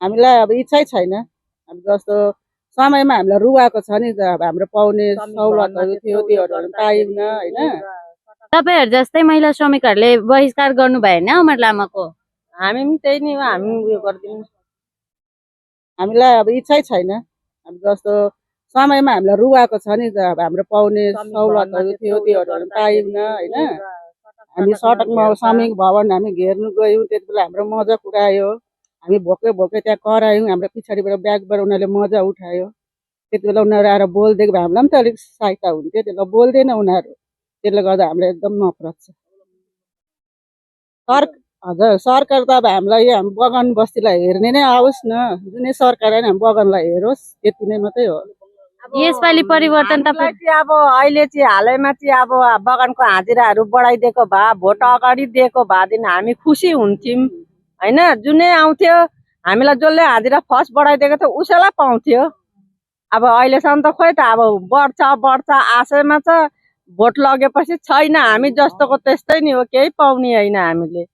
हामीलाई अब इच्छै छैन। अब जस्तो समयमा हामीलाई रुवाएको छ नि, अब हाम्रो पाउने सहुलियतहरू थियो त्योहरू पाइन्न होइन। तपाईँहरू जस्तै महिला श्रमिकहरूले बहिष्कार गर्नु भएन अमर लामाको? हामी पनि त्यही नि हो, हामी उयो गर्दिनौँ। हामीलाई अब इच्छै छैन। अब जस्तो समयमा हामीलाई रुवाएको छ नि, अब हाम्रो पाउने सहुलियतहरू थियो त्योहरू पाइन्न होइन। हामी सडकमा श्रमिक भवन हामी घेर्नु गयौँ, त्यति बेला हाम्रो मजा पुऱ्यायो। हामी भोकै भोकै त्यहाँ करायौँ, हाम्रो पछाडिबाट ब्यागबाट उनीहरूले मजा उठायो। त्यति बेला उनीहरू आएर बोलिदिएको भए हामीलाई पनि त अलिक सहायता हुन्थ्यो। त्यति बेला बोल्दैन उनीहरू, त्यसले गर्दा हामीलाई एकदम नफरत छ। हजुर, सरकार त अब हामीलाई यो हामी बगान बस्तीलाई हेर्ने नै आओस् न, जुनै सरकार होइन हामी बगानलाई हेरोस्, त्यति नै मात्रै हो। यसपालि परिवर्तन अब अहिले चाहिँ हालैमा चाहिँ अब बगानको हाजिराहरू बढाइदिएको भए, भोट अगाडि दिएको भएदेखि हामी खुसी हुन्थ्यौँ होइन। जुनै आउँथ्यो हामीलाई जसले हाजिरा फर्स्ट बढाइदिएको थियो उसैलाई पाउँथ्यो। अब अहिलेसम्म त खोइ त अब बढ्छ आशैमा छ। भोट लगेपछि छैन, हामी जस्तोको त्यस्तै नि हो, केही पाउने होइन हामीले।